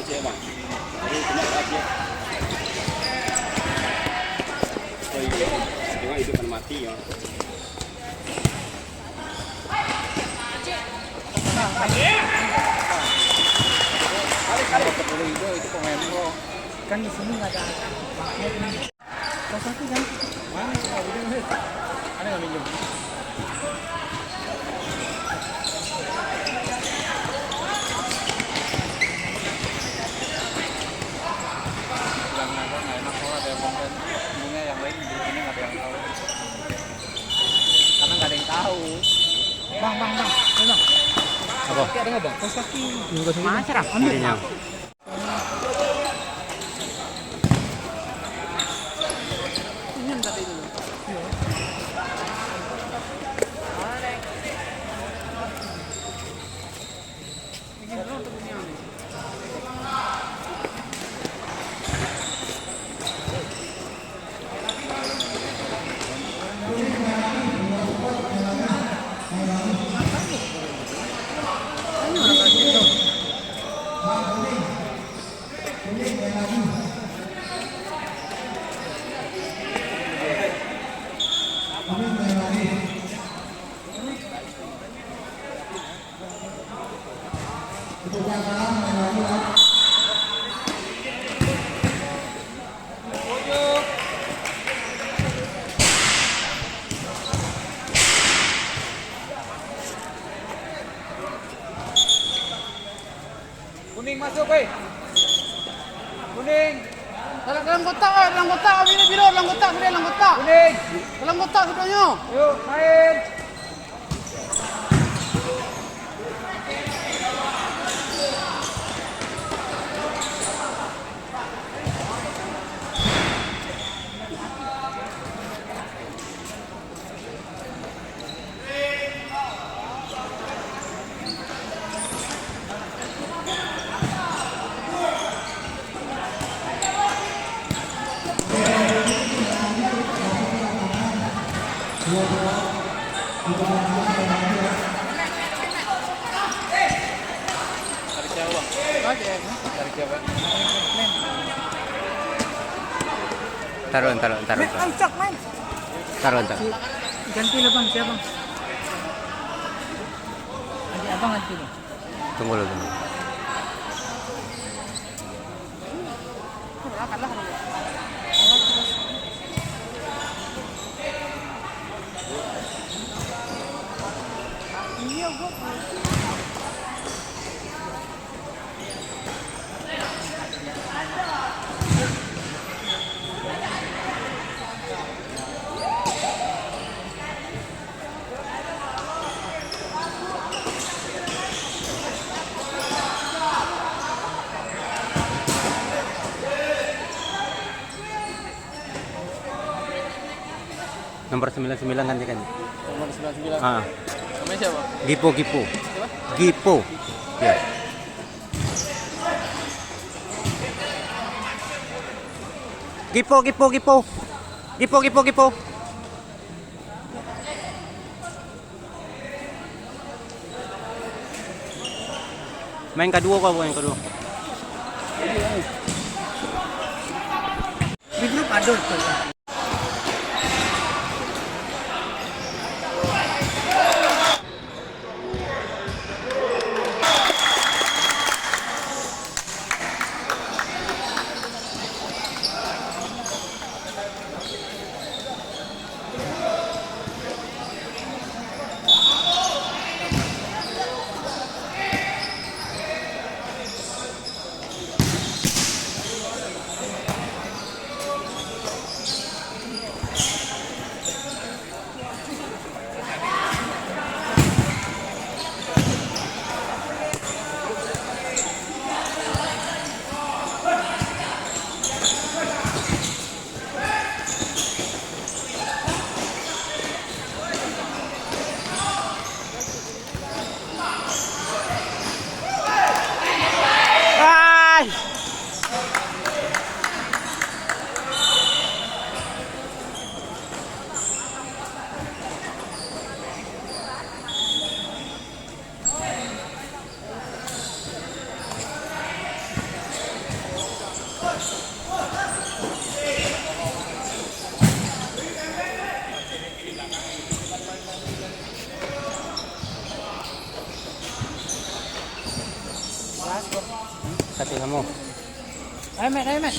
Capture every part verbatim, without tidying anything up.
Cek, Bang. Jadi, kena lihat, ya. Oh, iya. Tengok hidup dan mati, ya. Kan di sini nggak ada. Kau satu kan? Mana? Ada nggak minjem? Bilang apa, nggak enak kalau ada yang konten. Ininya yang lain, di sini nggak ada yang tahu. Karena nggak ada yang tahu. Bang, bang, bang. Ayo, bang. Apa? Kaki ada nggak, bang? Kaos kaki. Ini kaos kaki. Mana, Sarah? Ambil. Ininya. Kuning masuk, weh. Kuning. Dalam, dalam kotak, weh, dalam kotak, biru, biru, dalam kotak, sudah, dalam kotak. Kuning. Dalam kotak, sudahnya. Yuk, main. Taruh, taruh, taruh, taruh. Taruh, taruh. Ganti lah, Bang. Siapa, Bang? Adik abang ganti, Bang. Tunggu dulu, tunggu. Nomor sembilan sembilan gantikan. Nomor sembilan sembilan. Ah. Namanya siapa? Gipo, Gipo. Siapa? Gipo. Ya. Gipo, Gipo, Gipo. Gipo, Gipo, Gipo. Main kaduo ko, main kaduo. Di grup ado tu. Samo. Ayo, Mat, ayo, Mat.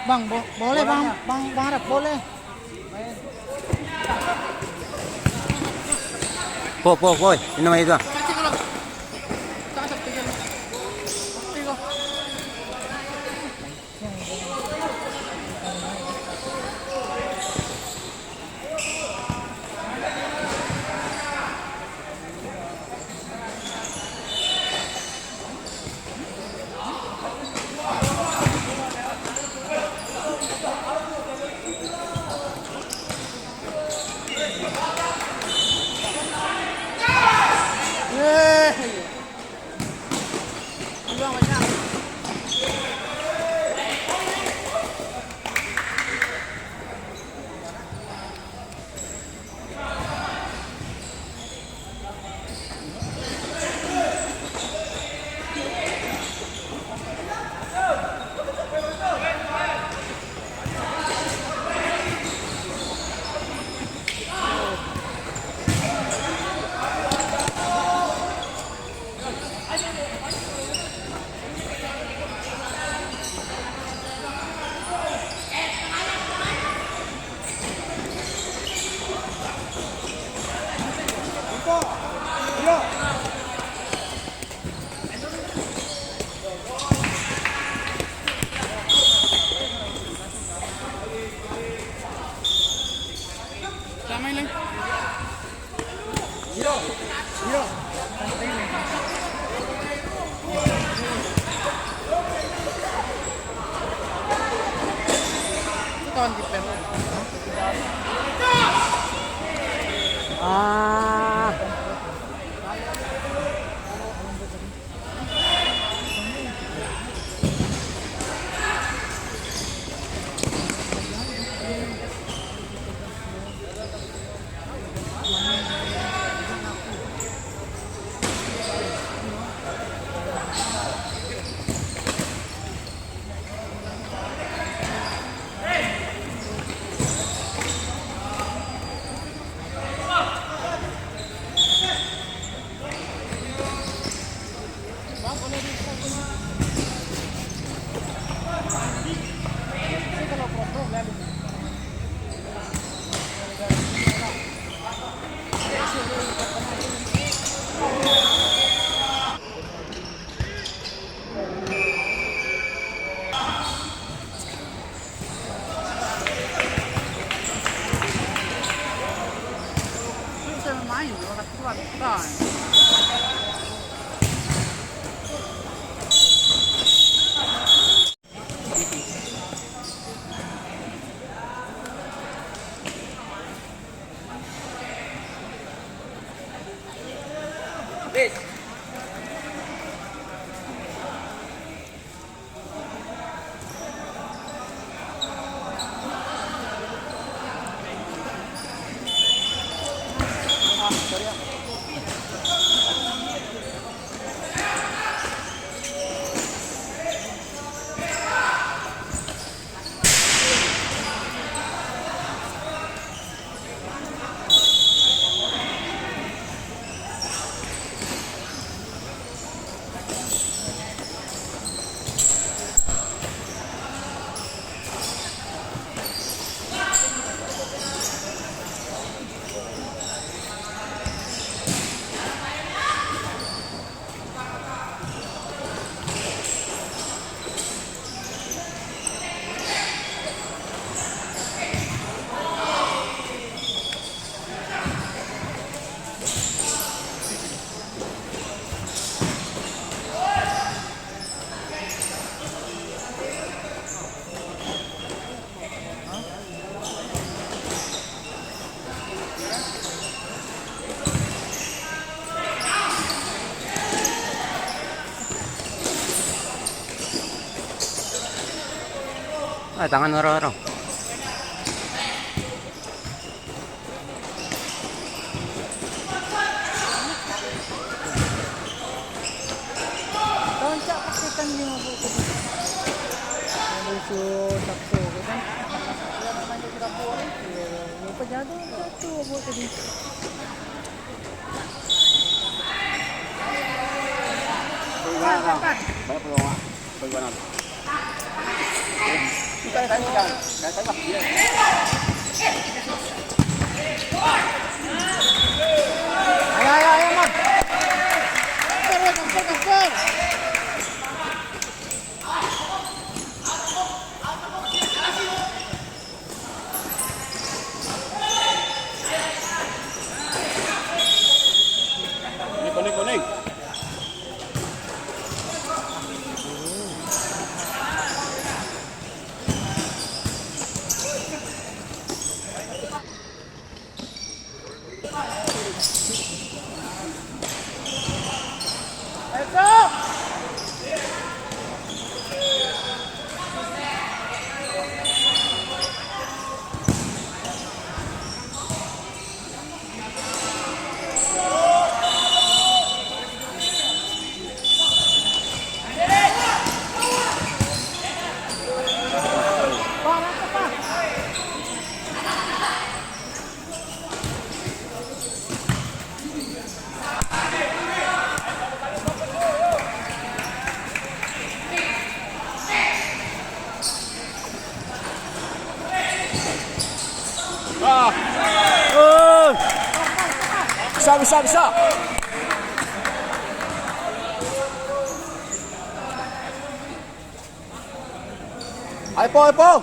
Bang, bo-, boleh, Bang, Bang, Bang Arap, boleh. Po, po, po, ini mah itu. Ah. Ah, tangan orang-orang. Tancak pakai kan dia mabuk tadi. Ada isu sakso ke kan? Dia nak manjat ke dapur ni. Dia, dia apa jatuh, jatuh mabuk tadi. Banyak peluang, Mak. Banyak peluang, Mak. Bagaimana? Ayo, ayo, ayo, Mak. Kasar, kasar, kasar. Konek, konek, konek. Ah. Eh. Bisa, bisa, bisa. Ayo, Po, ayo, Po.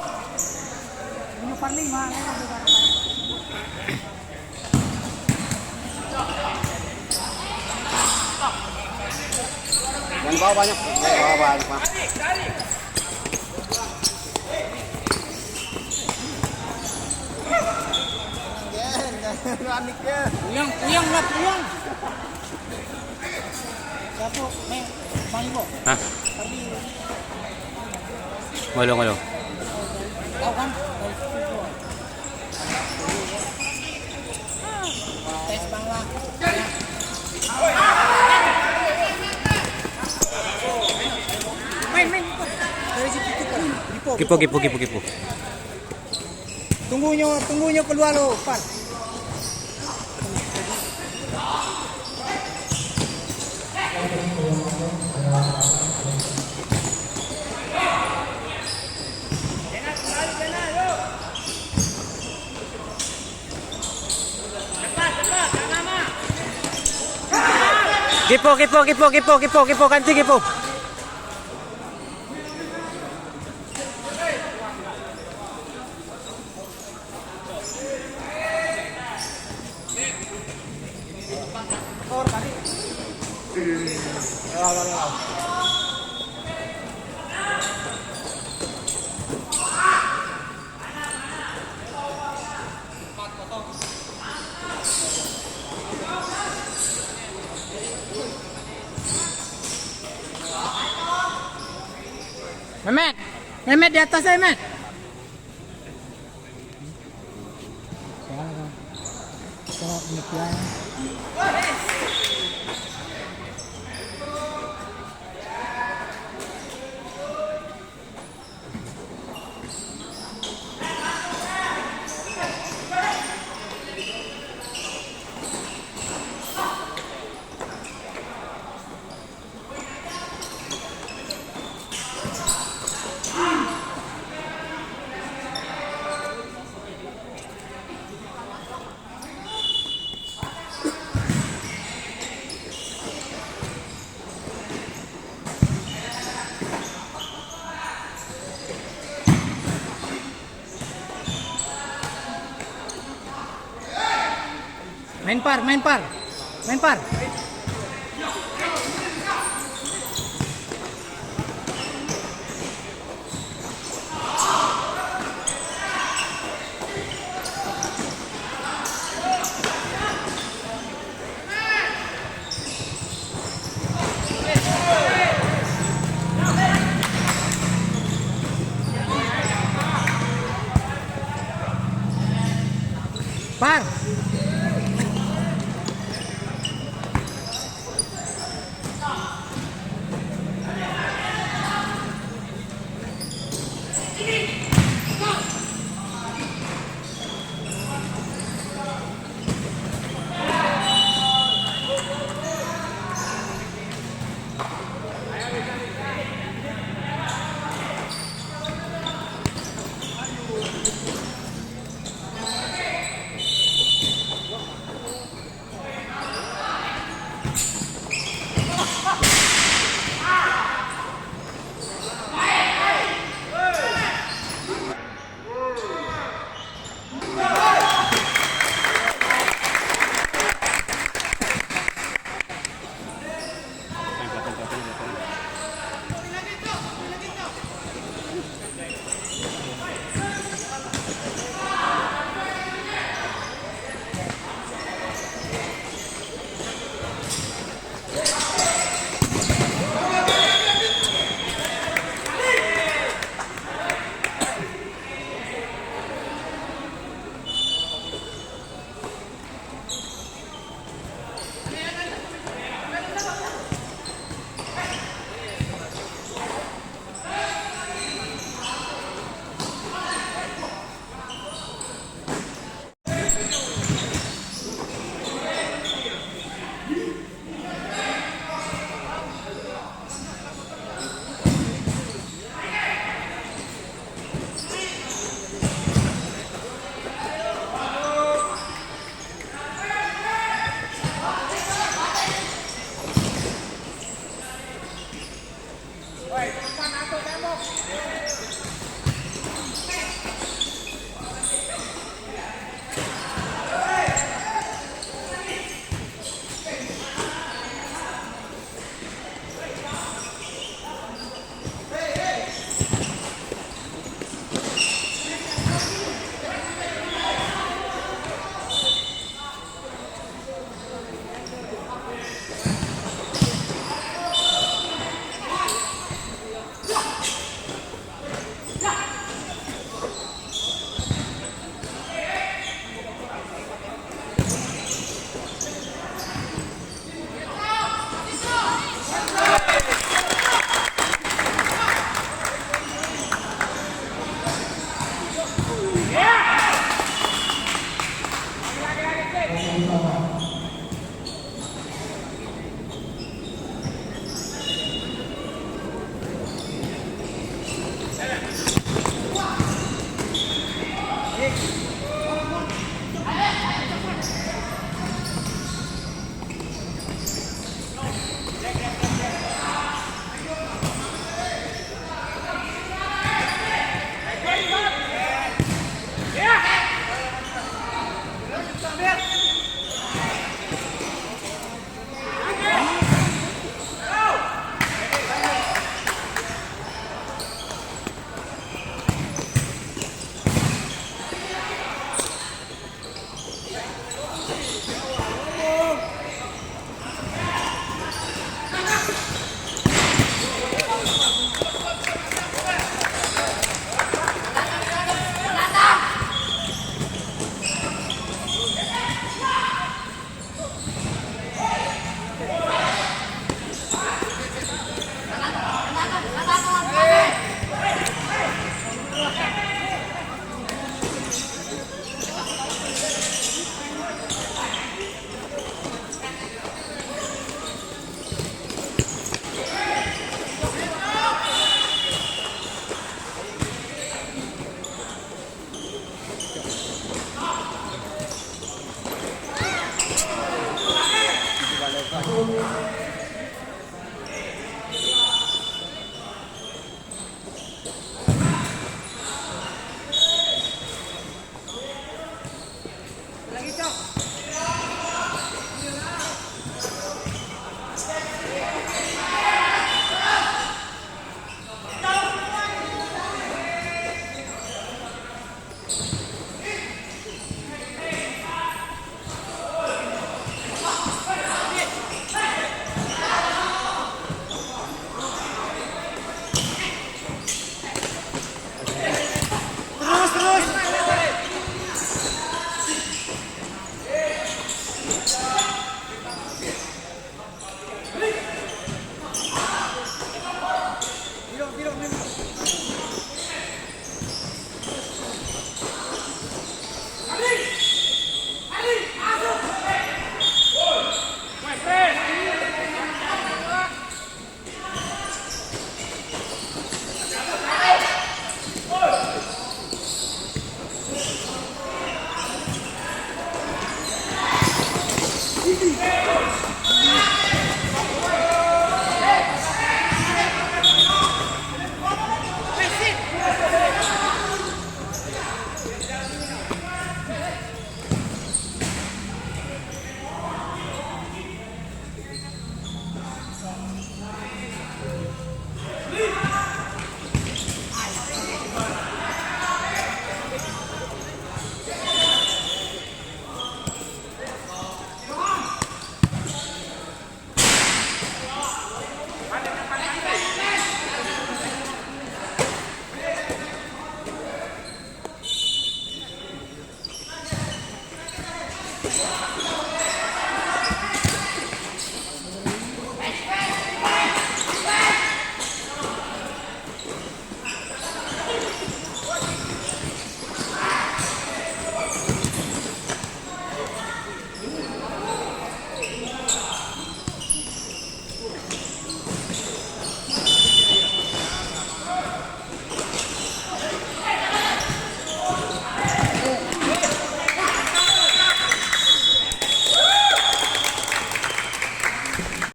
Jangan bawa banyak, bawa banyak, Mak. Puyang, puyang lah, puyang. Siapa? Main Bang Ibo? Hah? Tadi. Ngolong, ngolong. Tahu kan? Dari situ gua. Tes Bang lah. Main, main. Dari situ tukar. Kipo, kipo, kipo, kipo. Tunggunyo, tunggunyo kalua lo, Pan. Kipo, kipo, kipo, kipo, kipo, kipo, ganti, kipo. Memet, Memet, di atas, eh, Met. Main par, main par. Main par. Par.